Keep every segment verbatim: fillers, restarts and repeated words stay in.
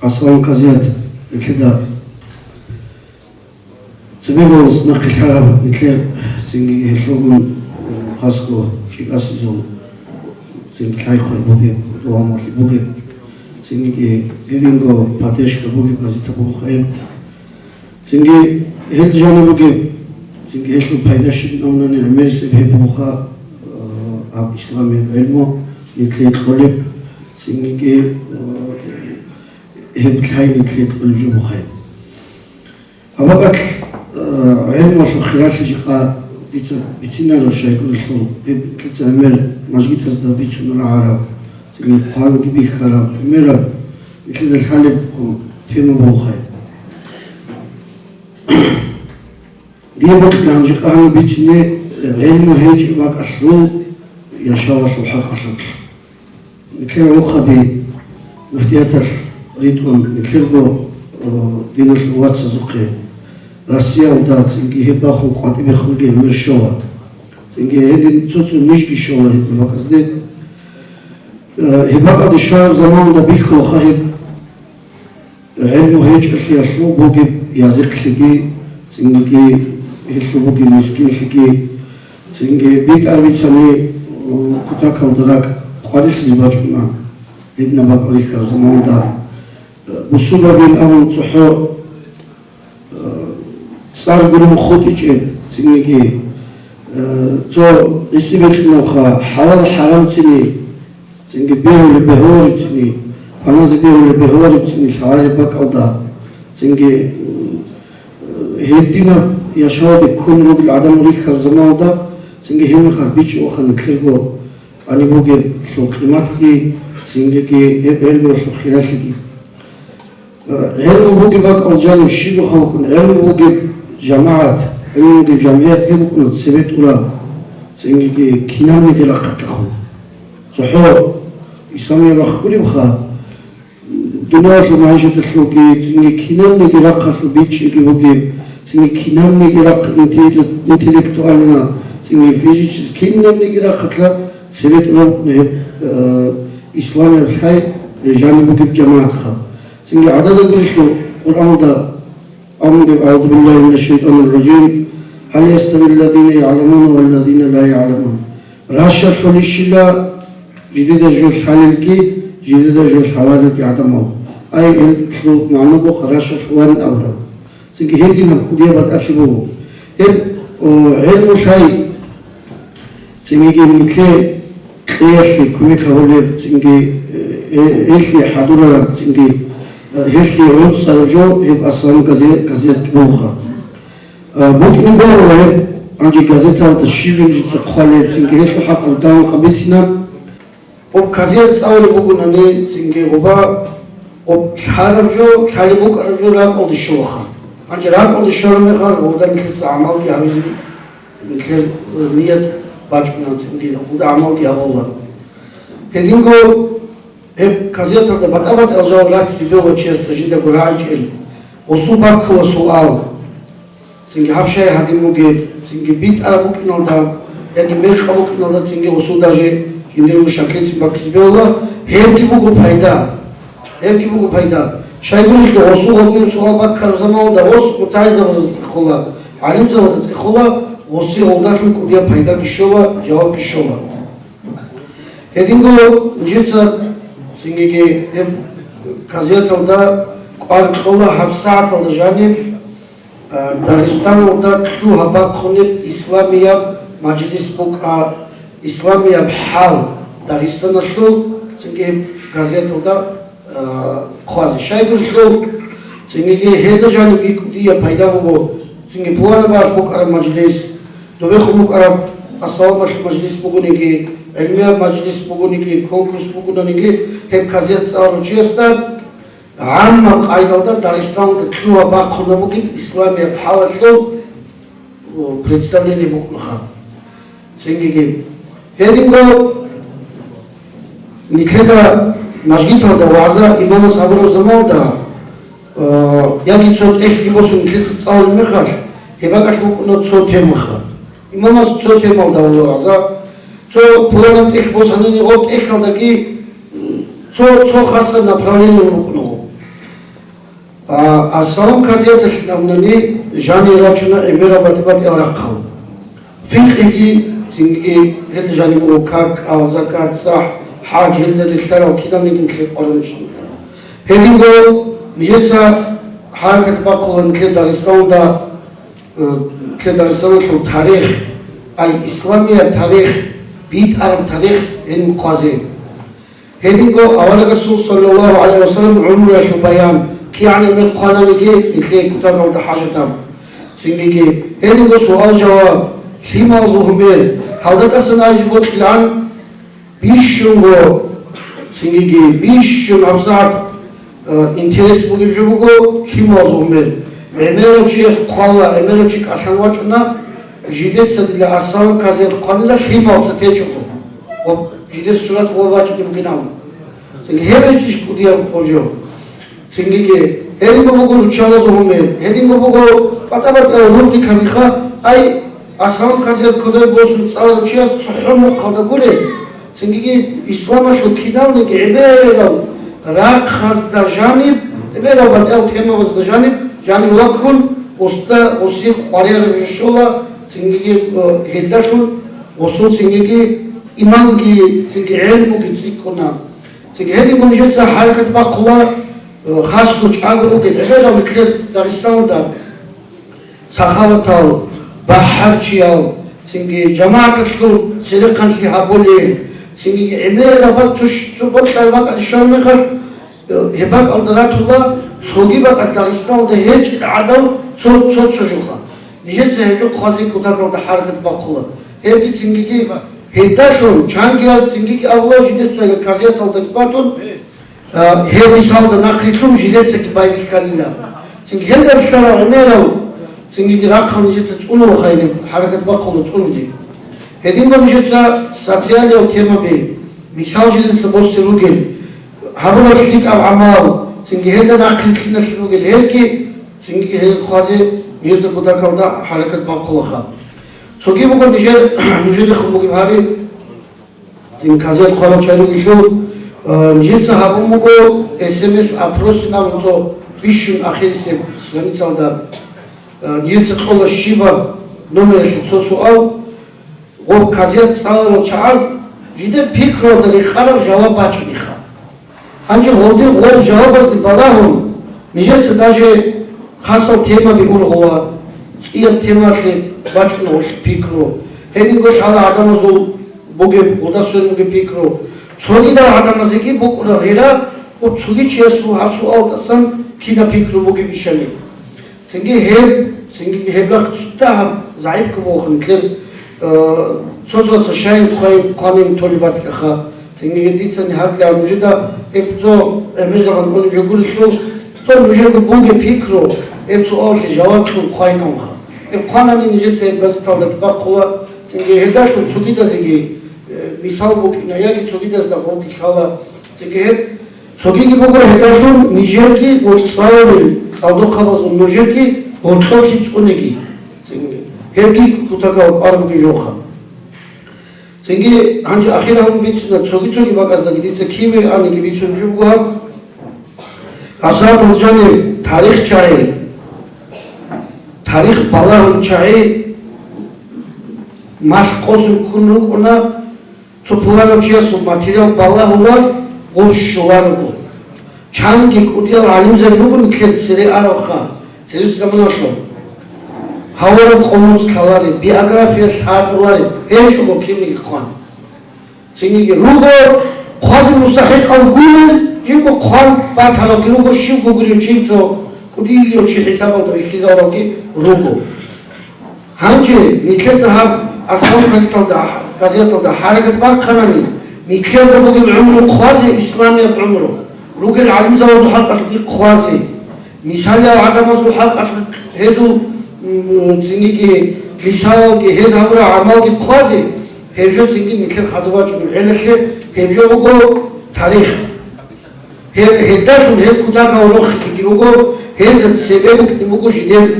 Аслан Казият, нилъеда цебе балас нахъе лъараб нилъер цинги гьелъулгун, э, хасго чӀикӀасизул цинги лъай-хъвай бугеб, дугьалмалъи бугеб, цинги дидинго поддержка бугеб газета бугеб. Цинги гьел жаниб бугеб, цинги гьелъул пайда щиб абунани гӀемерисеб гьеб бугоха, э, гьаб исламияб гӀилму нилъее кьолеб, цинги, э, гьеб лъай нилъее кьолеб жо бугоха. Гьаб бакӀалъ, э, гӀилмуялъул хиралъи жакъа дица бицинаро, щайгурелъул гьеб дица гӀемер мажгитазда бицун рагӀараб, цинги хъванги бихьараб, гӀемераб нилъеда лъалеб тема бугоха. Дие бокьун гьанже къагьан бицине, э, гӀелму гьечӀеб бакӀалъул яшавалъул хӀакъалъулъ. Нилъер гӀухъаби муфтияталъ ритӀун, нилъерго, э, диналъул вацазухъе Россиялда цинги гьеб бахун къватӀибехунги гӀемер щола. Цинги гьедин цо-цо нижги щола гьеб бакӀазде. Э, гьеб бакӀалде щвараб заманалда бихьулаха гьеб. ГӀелму гьечӀолъиялъул бугеб язихълъиги, цинги гьелъул бугеб мискинлъиги, цинги битӀар бицани, у, кутакалда ракӀ къварилъизе бачӀуна гьединаб бакӀал рихьараб заманалда. Бусурбабин абун цохӀо, э, цӀар гурун хутӀичӀеб, цинги, э, цо гӀиси бекьулаха хӀалал-хӀарам цини, цинги бегьулеб-бегьулареб цини, кваназе бегьулеб-бегьулареб цини лъалареб бакӀалда, цинги, э, гьединаб яшавалде ккун ругел гӀадамал рихьараб заманалда, цинги гьеб мехалъ бичӀчӀулаха нилъерго гьаниб бугеблъул къиматги, цинги гьеб гӀелмуялъул хиралъиги. Э, гӀелму бугеб бакӀал жанив щиб халкъун, гӀелму бугеб жамагӀат, гӀелму бугеб жамгӀият гьеб букӀуна цебе тӀураб, цинги кинабниги рахъалъухъ. ЦохӀо исламияб рахъ гуребха, дуниялалъул магӀишаталъулги, цинги кинабниги рахъалъул бичӀчӀиги бугеб, цинги кинабниги рахъ интеллект-, интеллектуально, цинги физически кинабниги рахъалъа цебе тӀураб букӀуна гьеб, э, исламияб лъай жаниб бугеб жамагӀатха. Цинги гӀадада гурелъул Къуръанда абунги: «أعوذ بالله من الشيطان الرجيم. هل يستوي الذين يعلمون والذين لا يعلمون». Ращалъулищила жидеда жо лъалелги, жидеда жо лъаларелги гӀадамал? Ай, гьелъул магӀна буго ращалъуларин абураб. Цинги гьединаб кӀудияб батӀалъи буго. Гьеб, о, гӀелму лъай Цинги нилъее кьеялъе кумек гьабулеб, цинги, э, э, элъие хӀадурараб, цинги, э, гьелъие гӀуцӀараб жо гьеб Аслан газе-, газет бугоха. Э, букӀине бегьула гьеб, гьанже газеталда щиб жинца хъвалеб, цинги гьелъул хӀакъалъулъ давун къабицина. Гъоб газет цӀалулеб бугонани, цинги гъоба, гъоб лъараб жо, лъалеб букӀараб жо ракӀалде щолаха. Гьанже ракӀалде щвараб мехалъ, гъобда нилъеца гӀамалги гьабизе, нилъер, э, ният бачӀуна, цинги гъобда гӀамалги гьабула. Гьединго гьеб газеталда батӀа-батӀиял жал ратизе бегьула чиясда жиндаго рагӀичӀел. Гъосул баккула суал. Цинги гьаб щай гьадин бугеб, цинги битӀараб букӀиналда яги мекъаб букӀиналда цинги гъосул даже жиндирго щаклицин баккизе бегьула, гьебги буго пайда. Гьебги буго пайда. Щайгурелъул гъосул гъабулеб суал баккараб заманалда гъос мутагӀилзабазда цӀехола, гӀалимзабазда цӀехола, гъосе гъолдалъун кӀудияб пайдаги щола, жавабги щола. Гьединго жинца цинги гьеб газеталда кӀвар кьола гьаб сагӀаталда жаниб, а, Дагъистаналда лъугьа-бахъунеб исламияб мажлис букӀа, исламияб хӀал Дагъистаналъул цинги гьеб газеталда, а, хъвазе. Щайгурелъул цинги гьелда жаниб кӀудияб пайда буго, цинги пуланаб букӀараб мажлис, добехун букӀараб ассаламалъул мажлис бугониги, гӀилмияб мажлис бугониги, конкурс бугониги, гьеб газет цӀаларав чиясда гӀаммаб къайдалда Дагъистаналда лъугьа-бахъунаб бугеб исламияб хӀалалъул, о, представление букӀунаха. Цинги гьединго нилъеда мажгиталда вагӀза имамас гьабураб заманалда, э, яги цо тӀехьги босун нилъеца цӀалулеб мехалъ, гьеб бакӀалъ букӀуна цо темаха. Имамас цо темалда вагӀза, цо пуланаб тӀехь босанани, гъоб тӀехьалдаги, м, цо, цо хасаб направление букӀунаго. Ассалам казияталъ абунани жанир рачуна гӀемерал батӀи-батӀиял рахъал. Фикъгьиги, цинги гьел жаниб буго как, кӀал, закат, сахӀ, хӀаж, гьелда релълъарал кинабниги нилъер къваригӀун. Гьединго нижеца хӀаракат бахъула нилъер Дагъистаналда, э, нилъер Дагъистаналъул тарих, ай, исламияб тарих, битӀараб тарих гьениб хъвазе. Гьединго аварагасул, саллаллагьу гӀалайгьи вассалам, гӀумруялъул баян, кигӀан гӀемер хъвананиги нилъее кутакалда хӀажатаб. Цинги гьединго суал-жаваб, лъималазул гьумер, гьалда тӀасан абизе бокьилаан, бищунго, цинги бищун абзагӀат, э, интерес бугеб жо буго лъималазул гьумер. ГӀемерав чияс хъвала, гӀемерав чи кӀалъан вачӀуна, жидеца дила Ассалам казият хъванила лъималца течӀого. Ва жидер сурат ва вачӀунеб бугин абун. Цинги гьеб гьечӀищ кӀудияб гьожо? Цингиги гьединго буго руччабазул гьумер, гьединго буго батӀа-батӀиял рубрикабиха, ай, Ассалам казият кодобе босун цӀаларав чияс цохӀо мухъалда гуре, цингиги исламалъул киналниги гӀемерал рахъазда жаниб, гӀемерал батӀиял темабазда жаниб, жаниб ваккун, уста, уси къваригӀараб жо щола, цингиги, э, гьелдалъун, гъосул цингиги иманги, цинги гӀелмуги цӀикӀкӀуна. Цинги гьединго нижеца хӀаракат бахъула, э, хасго чӀаго ругел гӀемерал нилъер Дагъистаналда сахаватал, бахӀарчиял, цинги жамагӀаталъул церехъанлъи гьабулел, цинги гӀемераб цо щ-, цо бокьараб бакӀалде щвараб мехалъ, э, гьеб бакӀалда ратула, цоги бакӀалда Дагъистаналда гьечӀеб гӀадал цо, цо-цо жуха. Нижеца гьеб жо хъвазе кутакалда хӀаракат бахъула. Гьебги цингиги гьелдалъун чангияз цингиги абула жидеца казияталдаги батун, а, гьеб мисалда нахърилълъун жидецаги байбихьанила. Цинги гьелда релълъарал гӀемерал цингиги рахъал нижеца цӀунула хайрин, хӀаракат бахъула цӀунизе. Гьединго нижеца социалиял темаби, мисал жидеца босе ругел, гьабураб лъикӀаб гӀамал, цинги гьелда нахърилълъиналъе ругел гьелги, цинги гьел хъвазе нижеца кутакалда хӀаракат бахъулаха. Цоги буго нижер, нужедехун бугеб гьари, цин казият хъварав чаригелъул, а, нижеца гьабун буго эс эм эс опросин абун цо бищун ахирисеб страницалда, а, нижеца кьола щибаб номералъе цо суал, гъоб казият цӀаларал чагӀаз жидер пикруялда рекъараб жаваб бачӀунеха. Гьанже гъолдир гъол жавабазде балагьун, нижеца даже хасал темаби ургъула, цӀияб темалъе бачӀуна гъолъ пикру. Гьединго лъала гӀадамазул бугеб, гъолдасун бугеб пикру. Цогидал гӀадамазеги букӀуна гъира, ва цоги чиясул гьаб суалтасан кинаб пикру бугеб ишани. Цинги гьеб, цинги гьеб рахъ цо дагьаб загӀипго бугоха нилъер, э, цо-цоца шайин хъвайин хъванин толеб батилаха. Цинги дицани гьабилан нужеда гьеб цо гӀемер заман унеб жо гурелъул, цо нужерго бугеб пикру, гьеб суалалъе жаваб кьун хъвайин абунха. Гьеб хъванани нижеца гьеб газеталда бахъула, цинги гьелдалъун цогидазеги, э, мисал букӀина, яги цогидазда гъоги лъала, цинги гьеб Цогиги буго гьелдалъун нижерги гъоркьцӀаларел, цӀалдохъабазул нужерги гъоркьолъи цӀуниги. Цинги гьебги кутакал кӀвар бугеб жоха. Цинги гьанже ахиралъун бицина, цоги-цоги бакӀаздаги дица киве аниги бицун жо буго гьаб. Гьабсагьатал жанир тарихчагӀи, тарих балагьун чагӀи малъ къосун ккун рукӀуна, Цо пуланав чиясул материал балагьула, гъов щоларого. Чанги кӀудиял гӀалимзаби руго нилъер цере аралха, цересел заманалъул. Гьавураб къо-моцӀ лъалареб, биография лъатӀулареб гьечӀого кинниги хъван. Цинги руго, хъвазе мустахӀикъал гурел, жибго хъван батаралги руго, щивго гурев чи цо кӀудияв чи хӀисабалда вихьизавалги руго. Гьанже нилъеца гьаб Аслан газеталда, газеталда хӀаракат бахъанани, нилъерго бугеб гӀумру хъвазе, исламияб гӀумру, ругел гӀалимзабазул хӀакъалъулъ хъвазе, мисалиял гӀадамазул хӀакъалъулъ гьезул, м, цинги мисалалги, гьез гьабурал гӀамалги хъвазе, гьеб жо цинги нилъер хадуб бачӀунеб гӀелалъе, гьеб жо буго тарих. Гьел, гьелдалъун гьел кутакал рохизеги руго, гьезда цебе букӀине буго жидер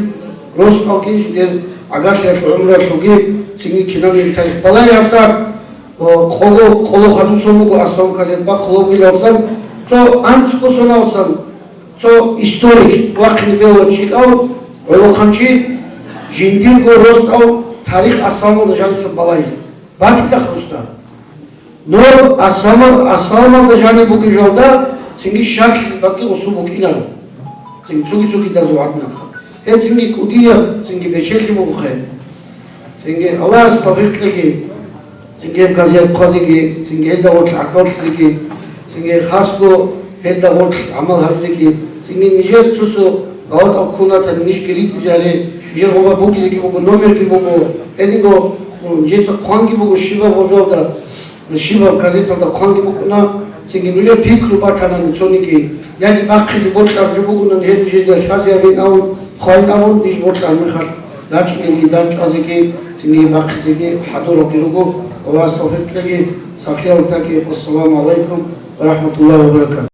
росдалги, жидер гӀагарлъиялъул гӀумруялъулги, цинги кинабниги тарих балагьи гьабсагӀат, о, къого, къоло хадусан буго Аслан газет бахъулеб вугилалсан, цо анцӀго соналсан, Цо историк вахъине бегьула чӀикӀав гӀолохъанчи жиндирго росдал тарих асламалда жаниса балайзе батила хрустал. Нур асламал-, асламалда жаниб бугеб жалда цинги щаклъизе бакӀи гъусул букӀинаро. Цинги цуги-цуги дазул гӀадинабха. Гьеб цинги кӀудияб, цинги бечелъи бугохъе. Цинги Аллагьас тавфикъ кьеги, цинги гьеб газет хъвазеги, цинги гьелда гъорлъ гӀахьаллъизеги, цинги хасго гьелда гъорлъ гӀамал гьабизеги, цинги нижер цо-цо гъалатӀал ккун ратани нижги ритӀизе гьаре, нижер гъоба бугизеги буго, номерги буго, гьединго нижеца хъванги буго щибаб гъожалда, щибаб газеталда хъванги букӀуна, цинги нужер пикру батанани цониги, яги бахъизе бокьараб жо бугунани гьеб нижеда лъазе гьабин абун, хъвайин абун, ниж бокьараб мехалъ рачӀинеги, дандчӀвазеги, цинги бахъизеги хӀадур гьабируго. Аллагьас тавфикъ кьеги, сахлъиялдаги. Вассаламу гӀалайкум ва рахӀматуллагьи ва баракатугь.